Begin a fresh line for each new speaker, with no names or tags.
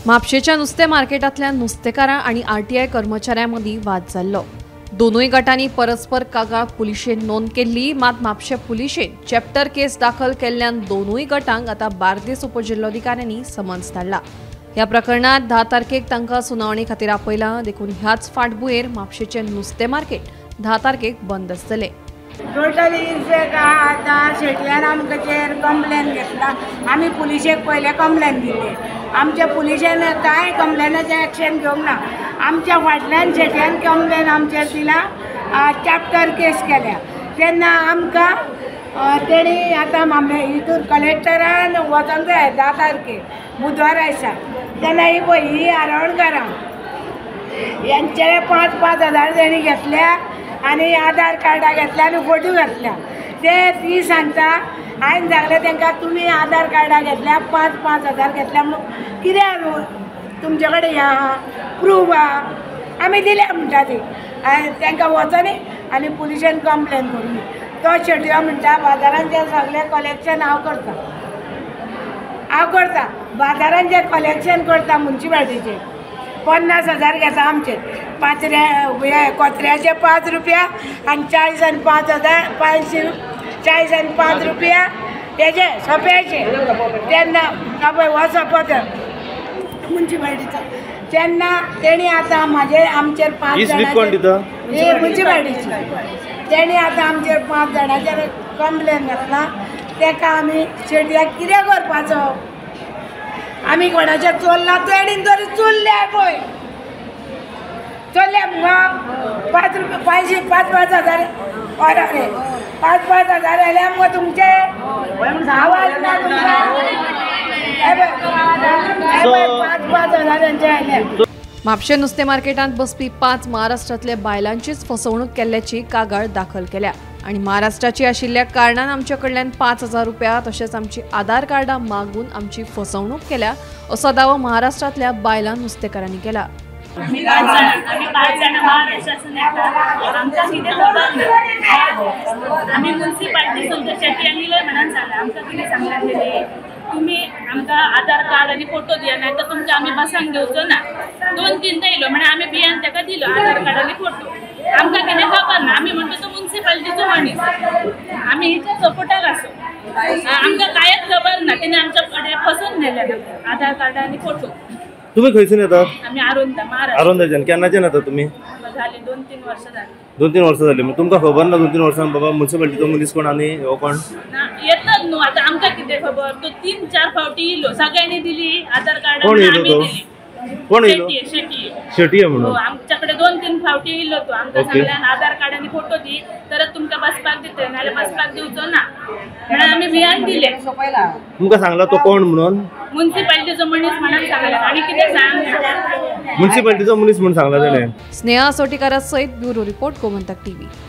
म्हापशेच्या नुस्तें मार्केटांतल्या नुस्तेकारां आनी आरटीआय कर्मचाऱ्यां मदीं वाद जाल्लो. दोनूय गटांनी परस्पर कागाळ पुलिशेन नोंद केल्ली. मात म्हापशें पुलिशेन चॅप्टर केस दाखल केल्ल्यान दोनूय गटांक आतां बार्देस उपजिल्लोधिकाऱ्यांनी समन्स धाडला. ह्या प्रकरणात 10 तारखेक तांकां सुनावणी खातीर आपयलां. देखून ह्याच फाटभुंयेर म्हापशेचें नुस्तें मार्केट 10 तारखेक बंद आसतलें.
टोटली आतां शेटयान आमकां कंप्लेन घेतला. आमी पुलिशेक पयलें कंप्लेन दिल्ली. आमच्या पुलिशेन कांय कंप्लेनाचें एक्शन घेवंक ना. आमच्या फाटल्यान शेटयान कंप्लेन आमचेर दिला, चॅप्टर केस केल्या. तेन्ना आमकां तेणी आतां मामले हितून कलेक्टरान वचोंक जाय 10 तारखेक बुधवारा दिसा. तेन्ना ही पळय ही आरवणकारां यांचे 5-5 हजार तेणी घेतल्या आनी आधार कार्डां घेतल्या आनी फोटो घातल्या. ते ती सांगता हांवें सांगलें तांकां तुमी आधार कार्डां घेतल्या 5-5 हजार घेतल्या म्हणून कित्याक तुमचे कडेन हें आहा प्रूफ आहा आमी दिल्या म्हणटा ती. तांकां वचोनी आनी पुलिशेन कंप्लेन करूं. तो शेटयो म्हणटा बाजारांचें सगळें कलेक्शन हांव करता, हांव करता बाजारांचें कलेक्शन करता. मुन्सिपाल्टीचें 50 हजार घेता आमचे. 5 कोत्र्याचे 5 रुपया आनी 40 आनी 5 हजार 500 40 आनी 5 रुपया हेजे सोंप्याचे. तेन्ना पळय हो सोंपो मुन्सिपाल्टीचो. तेन्ना तेणी आतां म्हाजे आमचेर 5 जाणांचेर मुन्सिपाल्टीची तेणी आतां आमचेर 5 जाणांचेर कंप्लेन घातला. तेका आमी शेटयाक कितें करपाचो? आमी कोणाचेर चोरला तेणीन तरी चोरल्या पळय, चोरल्या मुगो. 5 रुपया 500 5-5 हजार ऑर्डर 5-5 हजार आयल्या मुगो. तुमचे आवाज ना तुमकां. 5-5 हजार यांचे आयल्या.
म्हापशें नुस्तें मार्केटांत बसपी 5 महाराष्ट्रांतल्या बायलांचीच फसवणूक केल्ल्याची कागाळ दाखल केल्या आनी महाराष्ट्राची आशिल्ल्या कारणान आमचे कडल्यान 5,000 रुपया तशेंच आमची आधार कार्डां मागून आमची फसवणूक केल्या असो दावो महाराष्ट्रांतल्या बायलां नुस्तेकारांनी केला.
आमी 5 जाणां महाराष्ट्रासून येता. आमकां कितें खबर ना. आमी मुन्सिपाल्टीसून शेटयान इलय म्हणून सांगलां. आमकां कितें सांगलां तेणी, तुमी आमकां आधार कार्ड आनी फोटो दिया, नाय तर तुमकां आमी बसांक घेवचो ना. 2-3 येयलो म्हणून आमी बियान ताका दिलो आधार कार्ड आनी फोटो. आमकां कितें खबर ना. आमी म्हणटा तो मुन्सिपाल्टीचो मनीस, आमी हिच्या सपोर्टाक आसो. आमकां कांयच खबर ना. तेणी आमच्या कडेन फसोवन नेले आधार कार्ड आनी फोटो.
तुम्ही खंयसून येता?
आमी आरोंदा, महाराष्ट्र.
आरोंदाच्यान. केन्नाच्यान येता तुमी?
झाले 2-3 वर्ष झाले.
2-3 वर्सां जाली. मग तुमकां खबर ना 2-3 वर्सां बाबा मुन्सिपाल्टीचो मनीस कोण आनी हो कोण
ना? येतात न्हू आतां आमकां कितें खबर. तो 3-4 फावटी येयलो, सगळ्यांनी दिली आधार कार्ड.
कोण येयलो तो? कोण येयलो?
शेटये.
शेटये म्हणून
आमच्याकडे 2-3 फावटी येयलो तो. आमकां सांगल्यान आधार कार्ड आनी फोटो दी तरच तुमकां बसपाक दितले, नाल्यार बसपाक दिवचो ना म्हणून आमी भियान दिले.
तुमकां सांगला तो कोण म्हणून?
मुन्सिपाल्टीचो मनीस म्हणून सांगला. आनी कितें सांग?
मुन्सिपाल्टीचो मनीस म्हणून सांगला तेणें.
स्नेहा सोटीकारा सयत ब्युरो रिपोर्ट, गोमंतक टीव्ही.